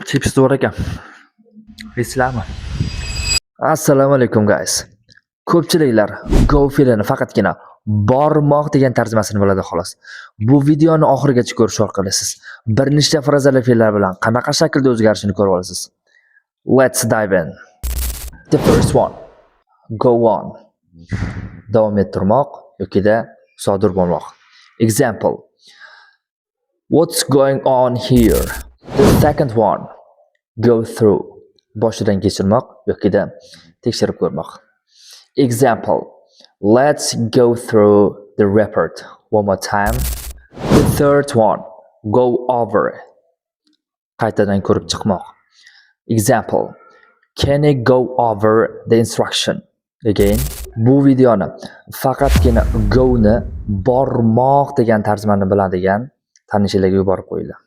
Chips zo'r ekan. Bilasizlarmi? Assalomu alaykum, guys. Ko'pchiliklar go fe'lini faqatgina bormoq degan tarjimasini biladi, xolos. Bu videoni oxirigacha ko'rish orqali siz bir nechta frazali fe'llar bilan qanaqa shaklda o'zgarishini ko'rib olasiz. Let's dive in. The first one. Go on. Davom ettirmoq yokida sodir bo'lmoq. Example. What's going on here? The second one. Go through. Boshidan kechirmoq yokida tekshirib ko'rmoq. Example. Let's go through the report one more time. The third one. Go over. Qaytadan ko'rib chiqmoq. Example. Can you go over the instruction? Again, bu videoni faqatgina go ni bormoq degan tarjimani biladigan tanishlarga yuborib qo'yinglar.